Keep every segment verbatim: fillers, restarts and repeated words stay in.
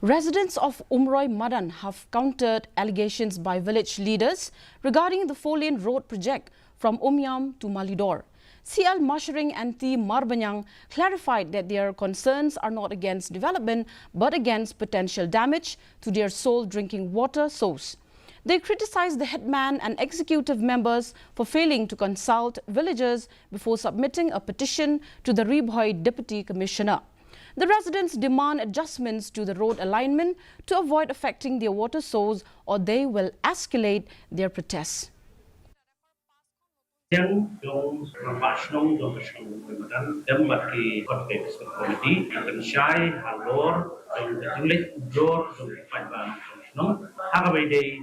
Residents of Umroi Madan have countered allegations by village leaders regarding the four-lane road project from Umiam to Malidor. C L Mashering and T Marbanyang clarified that their concerns are not against development but against potential damage to their sole drinking water source. They criticized the headman and executive members for failing to consult villagers before submitting a petition to the Ri Bhoi Deputy Commissioner. The residents demand adjustments to the road alignment to avoid affecting their water source, or they will escalate their protests. Yang jong rangbah shnong jong ka shnong Umroi Madan, dem bad ki khot ka executive committee, ka pynshai halor jong ka jingleh ujor jong ki paidbah nongshong shnong ha kaba ïadei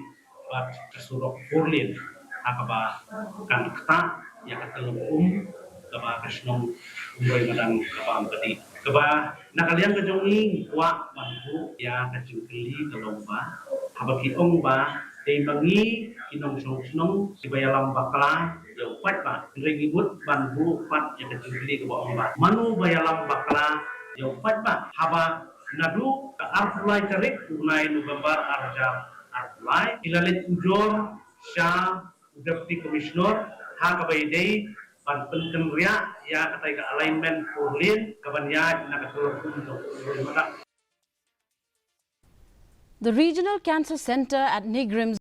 bad ka surok four lane ha kaba kan ktah ïa ka tyllong um kaba ka shnong Umroi Madan ka bam ka dih. Kaba na ka liang ka jong ngi ngi kwah ban buh ïa ka jingkylli ka long ba, haba ki ong ba dei ma ngi ki nongshong shnong kiba ïalam bakla ïa u paidbah, hynrei ngi mut ban buh pat ïa ka jingkylli kaba ong ba mano ba ïalam bakla ïa u paidbah haba naduh ka arphew lai tarik u bnai November ar hajar arphew lai ki la leit ujor sha u Deputy Commissioner ha kaba ïadei ban pynkynriah ïa katai ka alignment four lane kaban ïaid na ka tyllong um jong Umroi Madan. The Regional Cancer Centre at NEIGRIHMS